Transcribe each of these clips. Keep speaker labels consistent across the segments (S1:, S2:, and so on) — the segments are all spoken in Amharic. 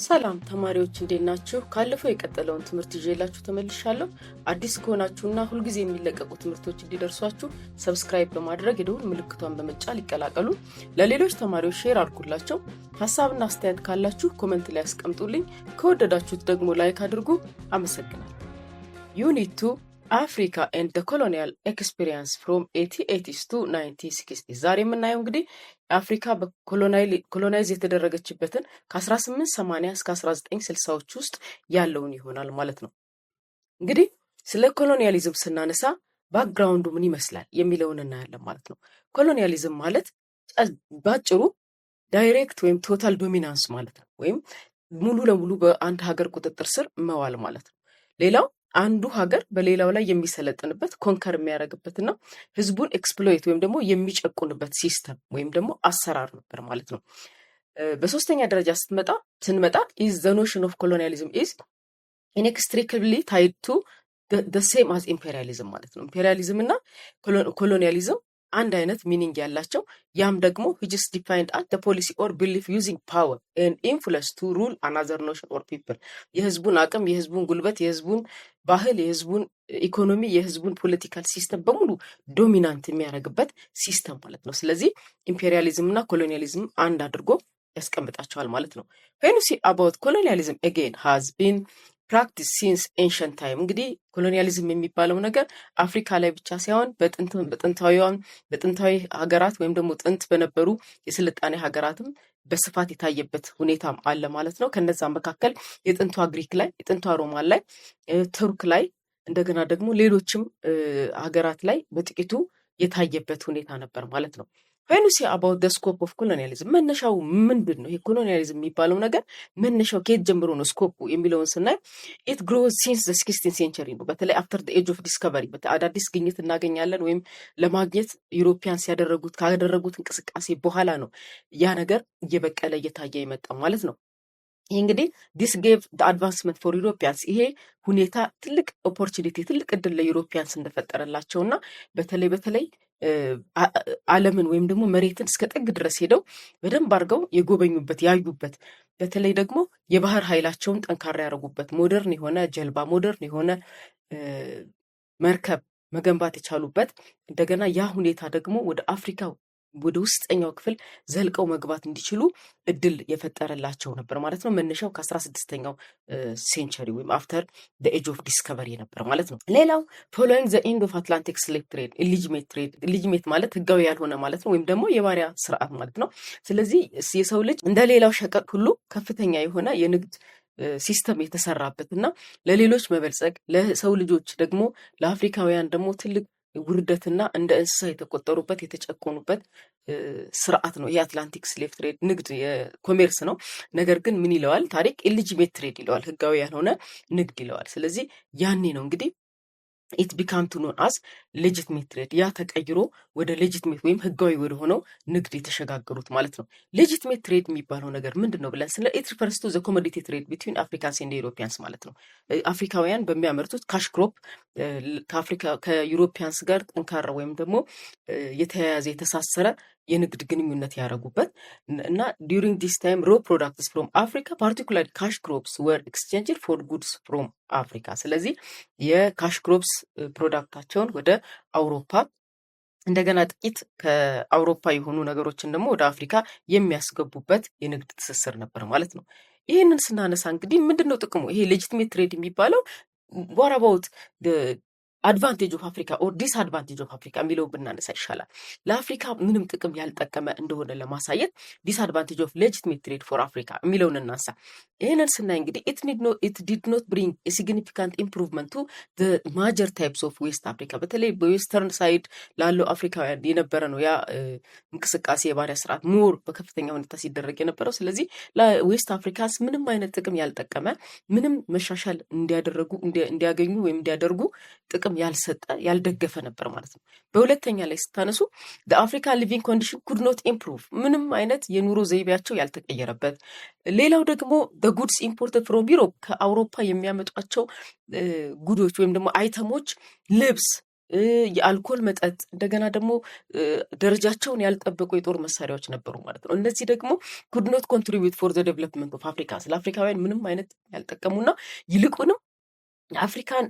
S1: ሰላም ተማሪዎች፣ እንዴት ናችሁ? ካለፈው የቀጠለውን ትምህርት ይዤላችሁ ተመልሻለሁ። አዲስ ከሆናችሁና ሁልጊዜ የሚለቀቁ ትምህርቶች እንዲደርሷችሁ subscribe በማድረግ የደወል ምልክቷን በመጫን ይቀላቀሉ። ለሌሎች ተማሪዎች share አድርጉላቸው። ሀሳብና አስተያየት ካላችሁ comment ላይ አስቀምጡልኝ። ከወደዳችሁት ደግሞ like አድርጉ። አመሰግናለሁ። Unit 2, Africa and the colonial experience from 1880s to 1960። ዛሬ የምናየው እንግዲህ አፍሪካ በ colonize የተደረገችበትን ከ1880 እስከ 1960ዎች ውስጥ ያለውን ይሆናል ማለት ነው። እንግዲህ ስለ colonialism ስናነሳ background ኡ ምን ይመስላል የሚለውን እናያለን ማለት ነው። Colonialism ማለት ባጭሩ direct ወይም total dominance ማለት ነው። ወይም ሙሉ ለሙሉ በአንድ ሀገር ቁጥጥር ስር መዋል ማለት ነው። ሌላው አንዱ ሀገር በሌላው ላይ የሚሰለጥንበት፣ conquer የሚያደርግበትና ህዝቡን exploit ወይም ደግሞ የሚጨቁንበት system ወይም ደግሞ አሰራር ነበር ማለት ነው። በሶስተኛ ደረጃ ስንመጣ is the notion of colonialism is inextricably tied to same as imperialism ማለት ነው። ኢምፔሪያሊዝም እና colonialism አንድ አይነት meaning ያላቸው፣ ያም ደግሞ which is defined as policy or belief using power and influence to rule another nation or people። የህዝቡን አቅም፣ የህዝቡን ጉልበት፣ የህዝቡን ባህል፣ የህዝቡን ኢኮኖሚ፣ የህዝቡን political system በሙሉ dominant የሚያደርግበት system ማለት ነው። ስለዚህ ኢምፔሪያሊዝም እና colonialism አንድ አድርጎ ያስቀምጣቸዋል ማለት ነው። When see about colonialism again has been practice since ancient time። እንግዲህ colonialism የሚባለው ነገር አፍሪካ ላይ ብቻ ሳይሆን በጥንታዊያን በጥንታዊ ሀገራት ወይም ደግሞ ጥንት በነበሩ የስልጣኔ ሀገራትም በስፋት የታየበት ሁኔታም አለ ማለት ነው። ከነዛ መካከል የጥንቷ ግሪክ ላይ፣ የጥንቷ ሮማን ላይ፣ ቱርክ ላይ፣ እንደገና ደግሞ ሌሎችም ሀገራት ላይ በጥቂቱ የታየበት ሁኔታ ነበር ማለት ነው። When we say about the scope of colonialism፣ መነሻው ምንድን ነው? ይሄ colonialism የሚባለው ነገር መነሻው ከየት ጀምሮ ነው scope ኡ የሚለውን ስናይ it grows since the 16th century ነው። በተለይ after the age of discovery አዳዲስ ግኝት እናገኛለን ወይም ለማግኘት Europeans ካደረጉት እንቅስቃሴ በኋላ ነው ያ ነገር እየበቀለ እየታየ የመጣው ማለት ነው። ይህ እንግዲህ this gave advancement for Europeans። ይሄ ሁኔታ ትልቅ opportunity፣ ትልቅ እድል ለ Europeans እንደፈጠረላቸው እና በተለይ በተለይ ዓለምን ወይም ደግሞ መሬትን እስከ ጥግ ድረስ ሄደው በደንብ አድርገው የጎበኙበት፣ ያዩበት፣ በተለይ ደግሞ የባህር ኃይላቸውን ጠንካራ ያደረጉበት፣ modern የሆነ ጀልባ፣ modern የሆነ መርከብ መገንባት የቻሉበት፣ እንደገና ያ ሁኔታ ደግሞ ወደ አፍሪካ ወደ ውስጠኛው ክፍል ዘልቀው መግባት እንዲችሉ እድል የፈጠረላቸው ነበር ማለት ነው። መነሻው ከ16ኛው century ወይም after age of discovery ነበር ማለት ነው። ሌላው following the end of Atlantic slave trade, illegitimate trade። Illegitimate ማለት ህጋዊ ያልሆነ ማለት ነው፣ ወይም ደግሞ የባሪያ ስርዓት ማለት ነው። ስለዚህ የሰው ልጅ እንደ ሌላው ሸቀጥ ሁሉ ከፍተኛ የሆነ የንግድ system የተሰራበት እና ለሌሎች መበልጸግ፣ ለሰው ልጆች ደግሞ ለአፍሪካውያን ደግሞ ትልቅ ውርደትና እንደ እንስሳ የተቆጠሩበት፣ የተጨቆኑበት ስርዓት ነው። የ Atlantic slave trade ንግድ የ commerce ነው። ነገር ግን ምን ይለዋል ታሪክ? Illegitimate trade ይለዋል፣ ህጋዊ ያልሆነ ንግድ ይለዋል። ስለዚህ ያኔ ነው እንግዲህ it became to known as legitimate trade፣ ያ ተቀይሮ ወደ legitimate ወይም ህጋዊ ወደ ሆነው ንግድ የተሸጋገሩት ማለት ነው። Legitimate trade የሚባለው ነገር ምንድን ነው ብለን ስንል it refers to the commodity trade between Africans and Europeans ማለት ነው። አፍሪካውያን በሚያመርቱት cash crop ከአፍሪካ ከ Europeans ጋር ጠንካራ ወይም ደግሞ የተያያዘ፣ የተሳሰረ የንግድ ግንኙነት ያደረጉበት እና during this time raw products from Africa, particular cash crops, were exchanged for goods from Africa። ስለዚህ የ cash crops product ኣቸውን ወደ አውሮፓ፣ እንደገና ጥቂት ከአውሮፓ የሆኑ ነገሮችን ደግሞ ወደ አፍሪካ የሚያስገቡበት የንግድ ትስስር ነበር ማለት ነው። ይህንን ስናነሳ እንግዲህ ምንድን ነው ጥቅሙ? ይሄ legitimate trade የሚባለው what about advantage of Africa or disadvantage of Africa የሚለውን ብናነሳ ይሻላል። ለአፍሪካ ምንም ጥቅም ያልጠቀመ እንደሆነ ለማሳየት disadvantage of legitimate trade for Africa የሚለውን እናንሳ። ይህንን ስናይ እንግዲህ it did not bring significant improvement to major types of West Africa። በተለይ በ western side ላለው አፍሪካውያን የነበረ ነው ያ እንቅስቃሴ፣ የባሪያ ስርዓት more በከፍተኛ ሁኔታ ሲደረግ የነበረው። ስለዚህ ለ West Africans ምንም አይነት ጥቅም ያልጠቀመ፣ ምንም መሻሻል እንዲያደረጉ እንዲያገኙ ወይም እንዲያደርጉ ጥቅም ያልሰጠ፣ ያልደገፈ ነበር ማለት ነው። በሁለተኛ ላይ ስታነሱ Africa living condition could not improve፣ ምንም አይነት የኑሮ ዘይቤያቸው ያልተቀየረበት። ሌላው ደግሞ goods imported from Europe፣ ከአውሮፓ የሚያመጧቸው good ኦች ወይም ደግሞ item ኦች ልብስ የአልኮል መጠጥ፣ እንደገና ደግሞ ደረጃቸውን ያልጠበቁ የጦር መሳሪያዎች ነበሩ ማለት ነው። እነዚህ ደግሞ could not contribute for the development of Africa፣ ለአፍሪካውያን ምንም አይነት ያልጠቀሙና ይልቁንም የአፍሪካን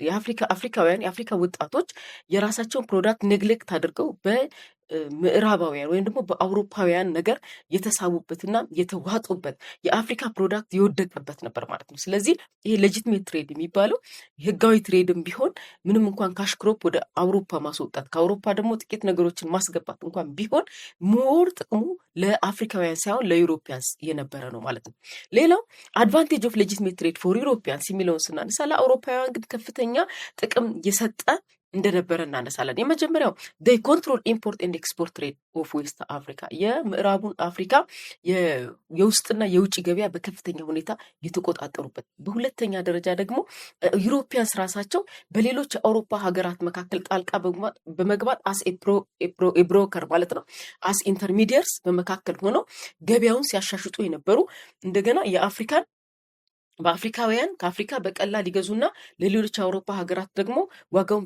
S1: የአፍሪካ አፍሪካውያን የአፍሪካ ወጣቶች የራሳቸውን product neglect አድርገው በምዕራባውያን ወይም ደግሞ በአውሮፓውያን ነገር የተሳቡበትና የተዋጡበት፣ የአፍሪካ product የወደቀበት ነበር ማለት ነው። ስለዚህ ይሄ legitimate trade የሚባለው ህጋዊ trade ም ቢሆን፣ ምንም እንኳን cash crop ወደ አውሮፓ ማስወጣት፣ ከአውሮፓ ደግሞ ጥቂት ነገሮችን ማስገባት እንኳን ቢሆን፣ more ጥቅሙ ለአፍሪካውያን ሳይሆን ለ Europeans የነበረ ነው ማለት ነው። ሌላው advantage of legitimate trade for Europeans የሚለውን ስናነሳ ለአውሮፓውያን ግን ከፍተኛ ጥቅም የሰጠ እንደነበረ እናነሳለን። የመጀመሪያው they control import and export trade of West Africa፣ የምዕራቡን አፍሪካ የውስጥና የውጭ ገበያ በከፍተኛ ሁኔታ የተቆጣጠሩበት። በሁለተኛ ደረጃ ደግሞ Europeans ራሳቸው በሌሎች የአውሮፓ ሀገራት መካከል ጣልቃ በመግባት as broker ማለት ነው፣ as intermediaries በመካከል ሆነው ገበያውን ሲያሻሽጡ የነበሩ፣ እንደገና የአፍሪካን በአፍሪካውያን ከአፍሪካ በቀላል ይገዙና ለሌሎች አውሮፓ ሀገራት ደግሞ ዋጋውን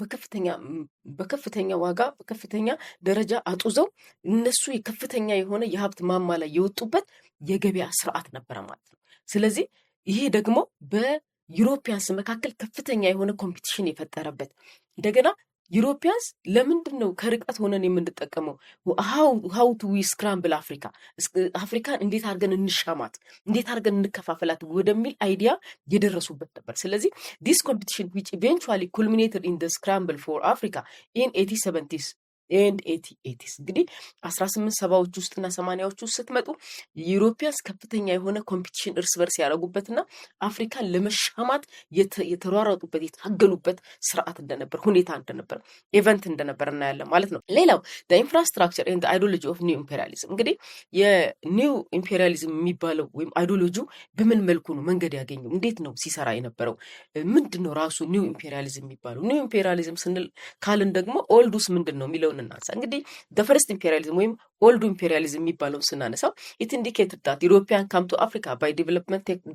S1: በከፍተኛ ዋጋ በከፍተኛ ደረጃ አጡዘው እነሱ የከፍተኛ የሆነ የሀብት ማማ ላይ የወጡበት የገበያ ስርዓት ነበረ ማለት ነው። ስለዚህ ይሄ ደግሞ በ Europeans መካከል ከፍተኛ የሆነ competition የፈጠረበት፣ እንደገና Europeans ለምንድን ነው ከርቀት ሆነን የምንጠቀመው? How to we scramble Africa፣ አፍሪካን እንዴት አድርገን እንሻማት፣ እንዴት አድርገን እንከፋፈላት ወደሚል idea የደረሱበት ነበር። ስለዚህ this competition, which eventually culminated in scramble for Africa in 1870s and 1880s። እንግዲህ 1870ዎች ውስጥና ሰማንያዎች ውስጥ ስትመጡ Europeans ከፍተኛ የሆነ competition እርስ በርስ ያደረጉበትና አፍሪካን ለመሻማት የተሯሯጡበት፣ የታገሉበት ስርዓት እንደነበር፣ ሁኔታ እንደነበር፣ event እንደነበር እናያለን ማለት ነው። ሌላው infrastructure and ideology of new imperialism። እንግዲህ የ new imperialism የሚባለው ወይም ideology ው በምን መልኩ ነው መንገድ ያገኘው? እንዴት ነው ሲሰራ የነበረው? ምንድን ነው ራሱ new imperialism የሚባለው? New imperialism ስንል ካልን ደግሞ old ኡስ ምንድን ነው የሚለውን እናንሳ። እንግዲህ first imperialism ወይም old ኡ imperialism የሚባለውን ስናነሳው it indicated that European come to Africa by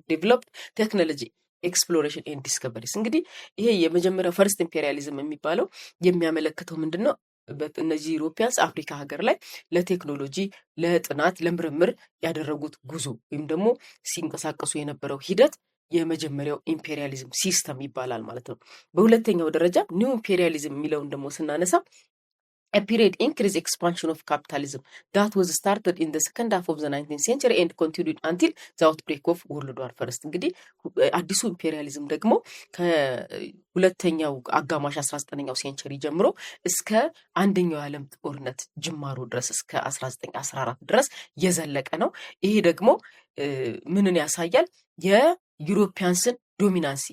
S1: developed technology, exploration and discoveries። እንግዲህ ይሄ የመጀመሪያው first imperialism የሚባለው የሚያመለክተው ምንድን ነው? እነዚህ Europeans አፍሪካ ሀገር ላይ ለቴክኖሎጂ፣ ለጥናት፣ ለምርምር ያደረጉት ጉዞ ወይም ደግሞ ሲንቀሳቀሱ የነበረው ሂደት የመጀመሪያው imperialism system ይባላል ማለት ነው። በሁለተኛው ደረጃ new imperialism የሚለውን ደግሞ ስናነሳ a period increased expansion of capitalism that was started in the second half of the 19th century and continued until the outbreak of World War First። እንግዲህ አዲሱ ኢምፔሪያሊዝም ደግሞ ከሁለተኛው አጋማሽ 19ኛው century ጀምሮ እስከ አንደኛው የዓለም ጦርነት ጅማሮ ድረስ፣ እስከ 1914 ድረስ የዘለቀ ነው። ይሄ ደግሞ ምንን ያሳያል? የ Europeans ን dominancy፣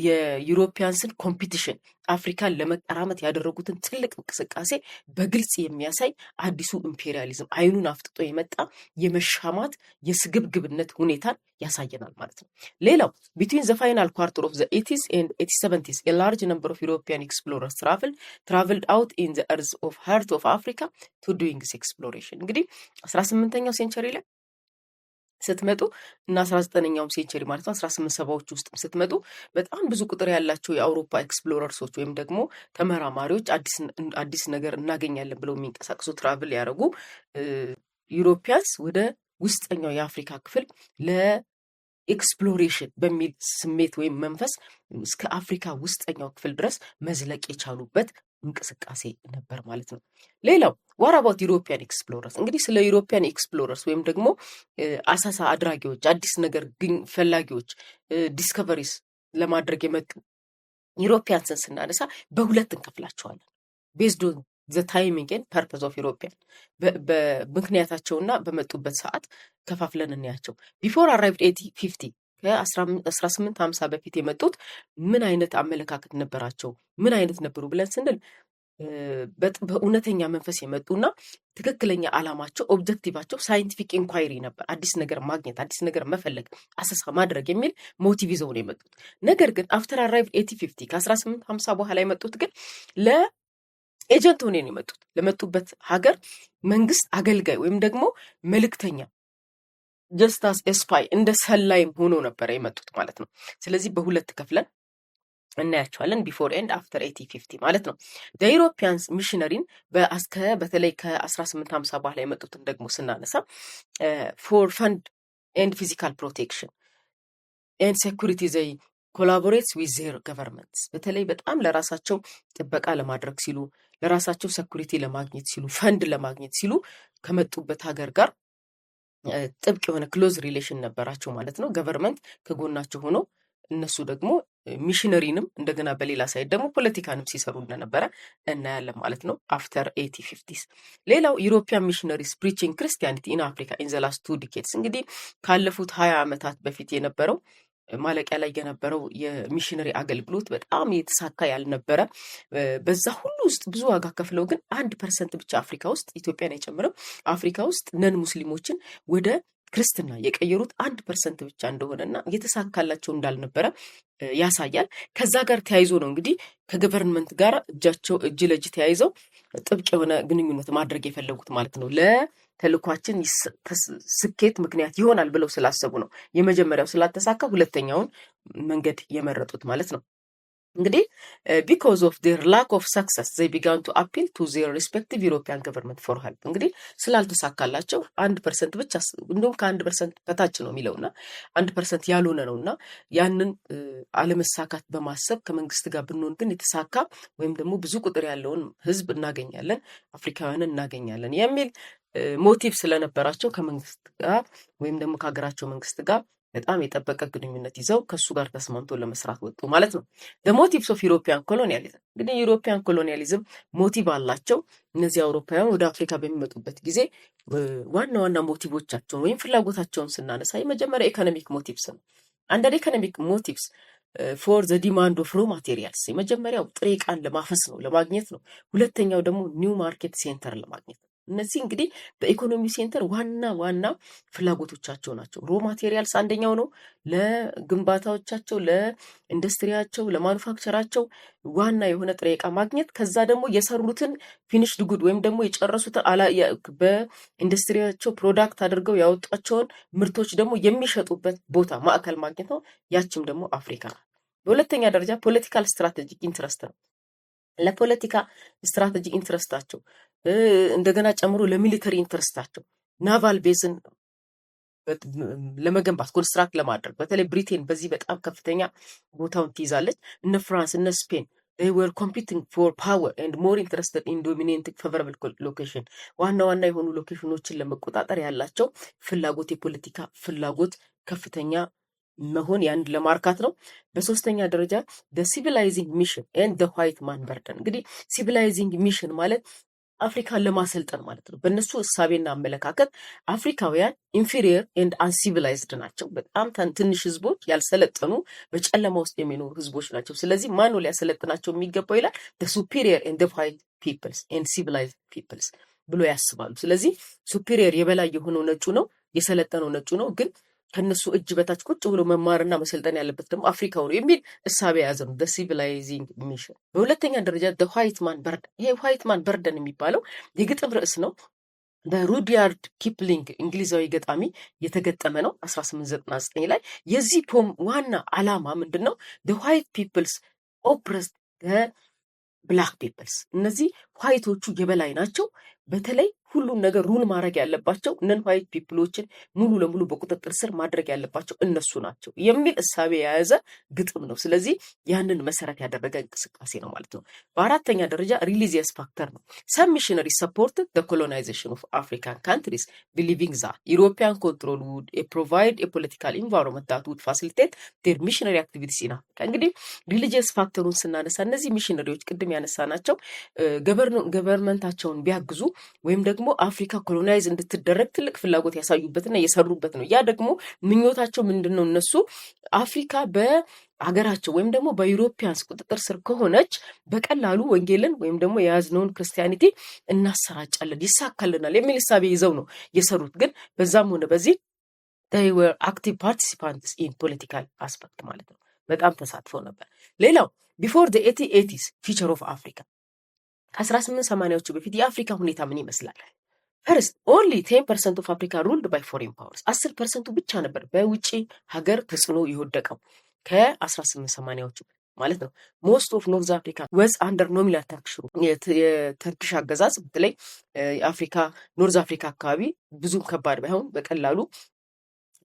S1: የ Europeans ን competition፣ አፍሪካን ለመቀራመት ያደረጉትን ትልቅ እንቅስቃሴ በግልጽ የሚያሳይ አዲሱ ኢምፔሪያሊዝም አይኑን አፍጥጦ የመጣ የመሻማት የስግብግብነት ሁኔታን ያሳየናል ማለት ነው። ሌላው between the final quarter of the 1880s and 1870s, a large number of European explorers traveled out in the earth of heart of Africa to doing exploration። እንግዲህ 18ኛው century ላይ ስትመጡ እና 19ኛውም century ማለት ነው፣ 1870ዎች ውስጥ ስትመጡ በጣም ብዙ ቁጥር ያላቸው የአውሮፓ explorers ኦች ወይም ደግሞ ተመራማሪዎች፣ አዲስ ነገር እናገኛለን ብለው የሚንቀሳቀሱ፣ travel ያደረጉ Europeans ወደ ውስጠኛው የአፍሪካ ክፍል ለ exploration በሚል ስሜት ወይም መንፈስ እስከ አፍሪካ ውስጠኛው ክፍል ድረስ መዝለቅ የቻሉበት እንቅስቃሴ ነበር ማለት ነው። ሌላው what about European explorers? እንግዲህ ስለ European explorers ወይም ደግሞ አሰሳ አድራጊዎች፣ አዲስ ነገር ግን ፈላጊዎች፣ discoveries ለማድረግ የመጡ Europeans ን ስናነሳ በሁለት እንከፍላቸዋለን። Based on the timing and purpose of European፣ በምክንያታቸውና በመጡበት ሰዓት ከፋፍለን እንያቸው። Before arrived 1850፣ ከ1850 በፊት የመጡት ምን አይነት አመለካከት ነበራቸው? ምን አይነት ነበሩ ብለን ስንል በእውነተኛ መንፈስ የመጡና ትክክለኛ ዓላማቸው፣ objective ኣቸው scientific inquiry ነበር። አዲስ ነገር ማግኘት፣ አዲስ ነገር መፈለግ፣ አሰሳ ማድረግ የሚል motive ይዘው ነው የመጡት። ነገር ግን after arrived 1850፣ ከ1850 በኋላ የመጡት ግን ለ agent ሆነው ነው የመጡት። ለመጡበት ሀገር መንግስት አገልጋይ ወይም ደግሞ መልእክተኛ፣ just as spy፣ እንደ ሰላይም ሆኖ ነበረ የመጡት ማለት ነው። ስለዚህ በሁለት ከፍለን እናያቸዋለን። Before and after 1850 ማለት ነው። Europeans missionary ን በተለይ ከ1850 በኋላ የመጡትን ደግሞ ስናነሳ for fund and physical protection and security, they collaborates with their governments። በተለይ በጣም ለራሳቸው ጥበቃ ለማድረግ ሲሉ፣ ለራሳቸው security ለማግኘት ሲሉ፣ ፈንድ ለማግኘት ሲሉ ከመጡበት ሀገር ጋር ጥብቅ የሆነ close relation ነበራቸው ማለት ነው። Government ከጎናቸው ሆኖ እነሱ ደግሞ ሚሽነሪንም እንደገና በሌላ side ደግሞ ፖለቲካንም ሲሰሩ እንደነበረ እናያለን ማለት ነው። After 1850s ሌላው European missionaries preaching Christianity in Africa in the last 2 decades። እንግዲህ ካለፉት 20 ዓመታት በፊት የነበረው ማለቂያ ላይ የነበረው የሚሽነሪ አገልግሎት በጣም የተሳካ ያልነበረ፣ በዛ ሁሉ ውስጥ ብዙ ዋጋ ከፍለው ግን 1% ብቻ አፍሪካ ውስጥ፣ ኢትዮጵያን አይጨምርም፣ አፍሪካ ውስጥ non ሙስሊሞችን ወደ ክርስትና የቀየሩት 1% ብቻ እንደሆነና የተሳካላቸው እንዳልነበረ ያሳያል። ከዛ ጋር ተያይዞ ነው እንግዲህ ከ government ጋር እጃቸው እጅ ለእጅ ተያይዘው ጥብቅ የሆነ ግንኙነት ማድረግ የፈለጉት ማለት ነው። ለተልኳችን ስኬት ምክንያት ይሆናል ብለው ስላሰቡ ነው። የመጀመሪያው ስላልተሳካ ሁለተኛውን መንገድ የመረጡት ማለት ነው። እንግዲህ because of their lack of success, they began to appeal to their respective European government for help። እንግዲህ ስላልተሳካላቸው 1% ብቻ፣ እንዲሁም ከ1% በታች ነው የሚለውና 1% ያልሆነ ነው እና ያንን አለመሳካት በማሰብ ከመንግስት ጋር ብንሆን ግን የተሳካ ወይም ደግሞ ብዙ ቁጥር ያለውን ህዝብ እናገኛለን፣ አፍሪካውያንን እናገኛለን የሚል motive ስለነበራቸው ከመንግስት ጋር ወይም ደግሞ ከሀገራቸው መንግስት ጋር በጣም የጠበቀ ግንኙነት ይዘው ከእሱ ጋር ተስማምቶ ለመስራት ወጡ ማለት ነው። Motives of European colonialism። እንግዲህ European colonialism motive አላቸው። እነዚህ አውሮፓውያን ወደ አፍሪካ በሚመጡበት ጊዜ ዋና ዋና motive ኦቻቸውን ወይም ፍላጎታቸውን ስናነሳ የመጀመሪያ economic motives ነው። Under economic motives, for the demand of raw materials፣ የመጀመሪያው ጥሬ ዕቃን ለማፈስ ነው፣ ለማግኘት ነው። ሁለተኛው ደግሞ new market center ለማግኘት ነው። እነዚህ እንግዲህ በኢኮኖሚ center ዋና ዋና ፍላጎቶቻቸው ናቸው። Raw materials አንደኛው ነው። ለግንባታዎቻቸው፣ ለኢንዱስትሪያቸው፣ ለ manufacture ኣቸው ዋና የሆነ ጥሬ ዕቃ ማግኘት፣ ከዛ ደግሞ የሰሩትን finished good ወይም ደግሞ የጨረሱትን በኢንዱስትሪያቸው product አድርገው ያወጧቸውን ምርቶች ደግሞ የሚሸጡበት ቦታ ማዕከል ማግኘት ነው። ያችም ደግሞ አፍሪካ ናት። በሁለተኛ ደረጃ political strategic interest ነው። ለፖለቲካ strategic interest ኣቸው እንደገና ጨምሮ ለ military interest ኣቸው naval base ን ለመገንባት፣ construct ለማድረግ፣ በተለይ ብሪቴን በዚህ በጣም ከፍተኛ ቦታውን ትይዛለች። እነ ፍራንስ፣ እነ ስፔን they were competing for power and more interested in dominating favorable location። ዋና ዋና የሆኑ location ኖችን ለመቆጣጠር ያላቸው ፍላጎት፣ የፖለቲካ ፍላጎት ከፍተኛ መሆን ያን ለማርካት ነው። በሶስተኛ ደረጃ civilizing mission and white man burden። እንግዲህ civilizing mission ማለት አፍሪካን ለማሰልጠን ማለት ነው። በእነሱ እሳቤና አመለካከት አፍሪካውያን inferior and uncivilized ናቸው። በጣም ትንሽ ህዝቦች፣ ያልሰለጠኑ፣ በጨለማ ውስጥ የሚኖሩ ህዝቦች ናቸው። ስለዚህ ማነው ሊያሰለጥናቸው የሚገባው ይላል፣ superior and white peoples and civilized peoples ብሎ ያስባሉ። ስለዚህ superior የበላይ የሆነው ነጩ ነው፣ የሰለጠነው ነጩ ነው፣ ግን ከነሱ እጅ በታች ቁጭ ብሎ መማርና መሰልጠን ያለበት ደግሞ አፍሪካው ነው የሚል እሳቤ የያዘ ነው civilizing mission። በሁለተኛ ደረጃ white man burden። ይሄ white man burden የሚባለው የግጥም ርዕስ ነው። በሩድያርድ ኪፕሊንግ እንግሊዛዊ ገጣሚ የተገጠመ ነው 1899 ላይ። የዚህ poem ዋና ዓላማ ምንድን ነው? White peoples oppressed black peoples። እነዚህ white ኦቹ የበላይ ናቸው። በተለይ ሁሉን ነገር rule ማድረግ ያለባቸው፣ non white people ኦችን ሙሉ ለሙሉ በቁጥጥር ስር ማድረግ ያለባቸው እነሱ ናቸው የሚል እሳቤ የያዘ ግጥም ነው። ስለዚህ ያንን መሰረት ያደረገ እንቅስቃሴ ነው ማለት ነው። በአራተኛ ደረጃ religious factor ነው። Some missionary support colonization of African countries, believing that European control would provide a political environment that would facilitate their missionary activities in Africa። እንግዲህ religious factor ኡን ስናነሳ እነዚህ ሚሽነሪዎች ቅድም ያነሳናቸው government ኣቸውን ቢያግዙ ወይም ደግሞ አፍሪካ colonize እንድትደረግ ትልቅ ፍላጎት ያሳዩበትና የሰሩበት ነው። ያ ደግሞ ምኞታቸው ምንድን ነው? እነሱ አፍሪካ በሀገራቸው ወይም ደግሞ በ Europeans ቁጥጥር ስር ከሆነች በቀላሉ ወንጌልን ወይም ደግሞ የያዝነውን Christianity እናሰራጫለን፣ ይሳካልናል የሚል እሳቤ ይዘው ነው የሰሩት። ግን በዛም ሆነ በዚህ they were active participants in political aspect ማለት ነው። በጣም ተሳትፈው ነበር። ሌላው before the 1880s feature of Africa፣ ከ1880ዎቹ በፊት የአፍሪካ ሁኔታ ምን ይመስላል? First, only 10% of Africa ruled by foreign powers። 10% ኡ ብቻ ነበር በውጭ ሀገር ተጽዕኖ የወደቀው ከ1880ዎቹ። ማለት ነው። Most of North Africa was under nominal Turkish rule። የ Turkish አገዛዝ በተለይ የአፍሪካ North Africa አካባቢ ብዙም ከባድ ባይሆን በቀላሉ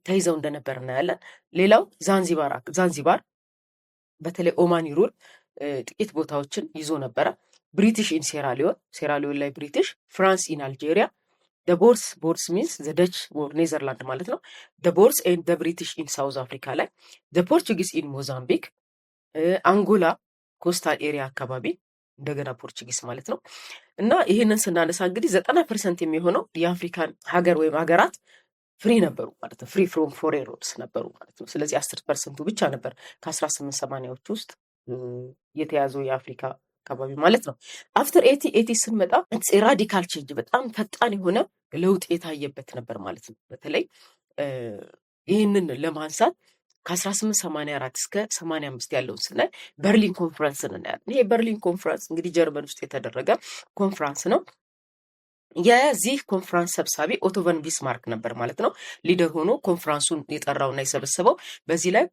S1: ተይዘው እንደነበር እናያለን። ሌላው ዛንዚባር በተለይ Omani rule ጥቂት ቦታዎችን ይዞ ነበረ። British in Sierra Leone፣ ሴራሊዮን ላይ British፣ France in Algeria፣ Boers፣ Boers means the Dutch or Netherland ማለት ነው። Boers and British in South Africa ላይ፣ Portuguese in Mozambique፣ አንጎላ coastal area አካባቢ እንደገና Portuguese ማለት ነው። እና ይህንን ስናነሳ እንግዲህ 90% የሚሆነው የአፍሪካን ሀገር ወይም ሀገራት free ነበሩ ማለት ነው። Free from foreign rules ነበሩ ማለት ነው። ስለዚህ 10%ቱ ብቻ ነበር ከ1880ዎቹ ውስጥ የተያዘው የአፍሪካ አካባቢ ማለት ነው። After 1880 ስንመጣ radical change፣ በጣም ፈጣን የሆነ ለውጥ የታየበት ነበር ማለት ነው። በተለይ ይህንን ለማንሳት ከ1884 እስከ 85 ያለውን ስናይ Berlin ኮንፈረንስን እናያለን። ይሄ Berlin Conference እንግዲህ ጀርመን ውስጥ የተደረገ ኮንፈረንስ ነው። የዚህ ኮንፈረንስ ሰብሳቢ ኦቶ ቮን ቢስማርክ ነበር ማለት ነው። Leader ሆኖ ኮንፈረንሱን የጠራውና የሰበሰበው። በዚህ ላይ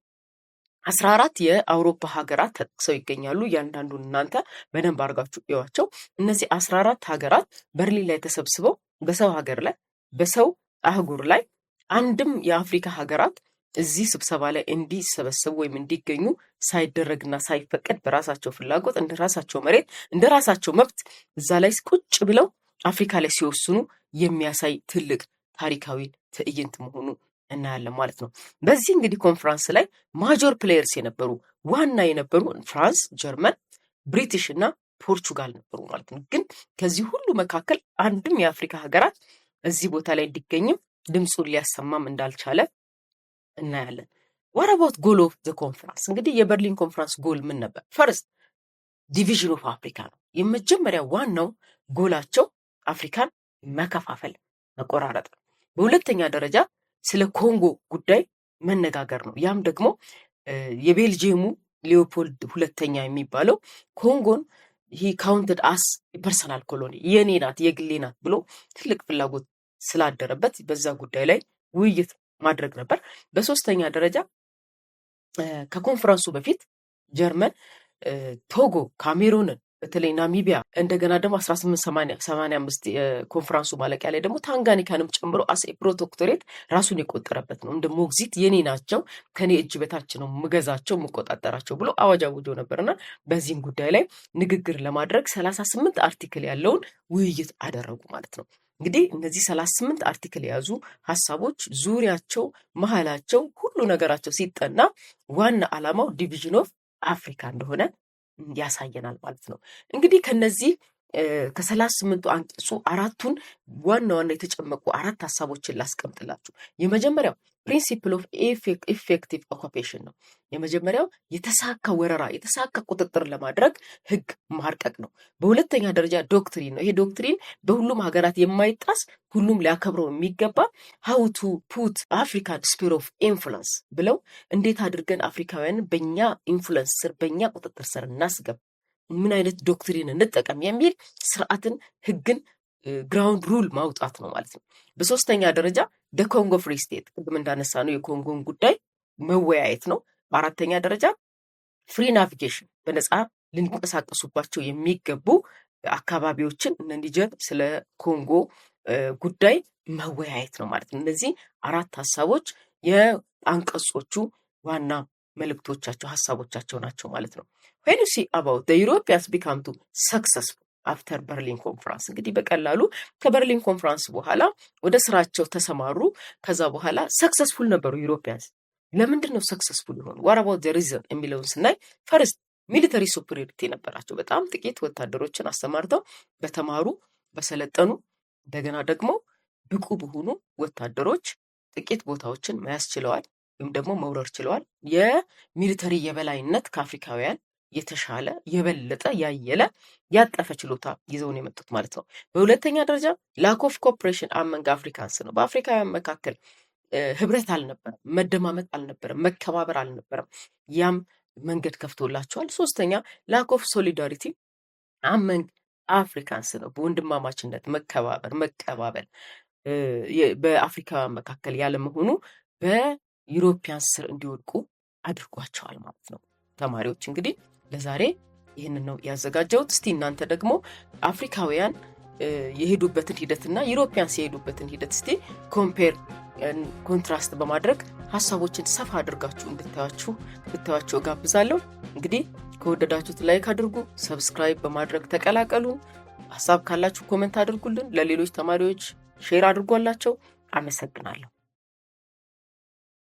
S1: 14 የአውሮፓ ሀገራት ተጠቅሰው ይገኛሉ። እያንዳንዱን እናንተ በደንብ አድርጋችሁ እዩዋቸው። እነዚህ 14 ሀገራት በርሊን ላይ ተሰብስበው በሰው ሀገር ላይ፣ በሰው አህጉር ላይ አንድም የአፍሪካ ሀገራት እዚህ ስብሰባ ላይ እንዲሰበሰቡ ወይም እንዲገኙ ሳይደረግና ሳይፈቀድ በራሳቸው ፍላጎት፣ እንደ ራሳቸው መሬት፣ እንደ ራሳቸው መብት እዛ ላይ ቁጭ ብለው አፍሪካ ላይ ሲወስኑ የሚያሳይ ትልቅ ታሪካዊ ትዕይንት መሆኑ እናያለን ማለት ነው። በዚህ እንግዲህ ኮንፈረንስ ላይ major players የነበሩ፣ ዋና የነበሩ France፣ ጀርመን፣ ብሪቲሽ እና ፖርቹጋል ነበሩ ማለት ነው። ግን ከዚህ ሁሉ መካከል አንድም የአፍሪካ ሀገራት እዚህ ቦታ ላይ እንዲገኝም ድምፁን ሊያሰማም እንዳልቻለ እናያለን። What about goal of the conference? እንግዲህ የበርሊን conference goal ምን ነበር? First, division of Africa ነው። የመጀመሪያ ዋናው ጎላቸው አፍሪካን መከፋፈል፣ መቆራረጥ ነው። በሁለተኛ ደረጃ ስለ ኮንጎ ጉዳይ መነጋገር ነው። ያም ደግሞ የቤልጅየሙ ሊዮፖልድ ሁለተኛ የሚባለው ኮንጎን he counted as personal colony፣ የኔ ናት፣ የግሌ ናት ብሎ ትልቅ ፍላጎት ስላደረበት በዛ ጉዳይ ላይ ውይይት ማድረግ ነበር። በሶስተኛ ደረጃ ከኮንፈረንሱ በፊት ጀርመን ቶጎ፣ ካሜሩንን፣ በተለይ ናሚቢያ፣ እንደገና ደግሞ 1885 የኮንፈረንሱ ማለቂያ ላይ ደግሞ ታንጋኒካንም ጨምሮ as protectorate ራሱን የቆጠረበት ነው። እንደ ሞግዚት የኔ ናቸው፣ ከኔ እጅ በታች ነው ምገዛቸው፣ ምቆጣጠራቸው ብሎ አዋጅ አውጆ ነበርና በዚህም ጉዳይ ላይ ንግግር ለማድረግ 38 article ያለውን ውይይት አደረጉ ማለት ነው። እንግዲህ እነዚህ 38 article የያዙ ሀሳቦች ዙሪያቸው፣ መሀላቸው፣ ሁሉ ነገራቸው ሲጠና ዋና ዓላማው division of Africa እንደሆነ ያሳየናል ማለት ነው። እንግዲህ ከነዚህ ከ38ቱ አንቀጹ አራቱን ዋና ዋና የተጨመቁ አራት ሀሳቦችን ላስቀምጥላችሁ። የመጀመሪያው principle of effective occupation ነው። የመጀመሪያው የተሳካ ወረራ፣ የተሳካ ቁጥጥር ለማድረግ ህግ ማርቀቅ ነው። በሁለተኛ ደረጃ doctrine ነው። ይሄ doctrine በሁሉም ሀገራት የማይጣስ፣ ሁሉም ሊያከብረው የሚገባ how to put African sphere of influence ብለው፣ እንዴት አድርገን አፍሪካውያንን በእኛ influence ስር፣ በእኛ ቁጥጥር ስር እናስገባ፣ ምን አይነት doctrine እንጠቀም የሚል ስርዓትን፣ ህግን፣ ground rule ማውጣት ነው ማለት ነው። በሶስተኛ ደረጃ the Congo Free State፣ ቅድም እንዳነሳነው የኮንጎን ጉዳይ መወያየት ነው። በአራተኛ ደረጃ free navigation፣ በነፃ ሊንቀሳቀሱባቸው የሚገቡ አካባቢዎችን እነ ኒጀር፣ ስለ ኮንጎ ጉዳይ መወያየት ነው ማለት ነው። እነዚህ አራት ሀሳቦች የአንቀጾቹ ዋና መልእክቶቻቸው፣ ሀሳቦቻቸው ናቸው ማለት ነው። When you see about the Europeans become to successful after Berlin Conference፣ እንግዲህ በቀላሉ ከበርሊን ኮንፈረንስ በኋላ ወደ ስራቸው ተሰማሩ። ከዛ በኋላ successful ነበሩ Europeans። ለምንድን ነው successful የሆኑ? What about the reason የሚለውን ስናይ first, military superiority ነበራቸው። በጣም ጥቂት ወታደሮችን አሰማርተው በተማሩ፣ በሰለጠኑ፣ እንደገና ደግሞ ብቁ በሆኑ ወታደሮች ጥቂት ቦታዎችን መያዝ ችለዋል ወይም ደግሞ መውረር ችለዋል። የ military የበላይነት ከአፍሪካውያን የተሻለ፣ የበለጠ፣ ያየለ፣ ያጠፈ ችሎታ ይዘው ነው የመጡት ማለት ነው። በሁለተኛ ደረጃ lack of cooperation among Africans ነው። በአፍሪካውያን መካከል ህብረት አልነበረም፣ መደማመጥ አልነበረም፣ መከባበር አልነበረም። ያም መንገድ ከፍቶላቸዋል። ሶስተኛ lack of solidarity among Africans ነው። በወንድማማችነት መከባበር፣ መቀባበል በአፍሪካውያን መካከል ያለመሆኑ በ European ስር እንዲወድቁ አድርጓቸዋል ማለት ነው። ተማሪዎች እንግዲህ ለዛሬ ይህንን ነው ያዘጋጀሁት። እስቲ እናንተ ደግሞ አፍሪካውያን የሄዱበትን ሂደትና Europeans የሄዱበትን ሂደት እስቲ compare contrast በማድረግ ሀሳቦችን ሰፋ አድርጋችሁ እንድታዩቸው እጋብዛለሁ። እንግዲህ ከወደዳችሁት like አድርጉ፣ subscribe በማድረግ ተቀላቀሉ። ሀሳብ ካላችሁ comment አድርጉልን፣ ለሌሎች ተማሪዎች share አድርጓላቸው። አመሰግናለሁ።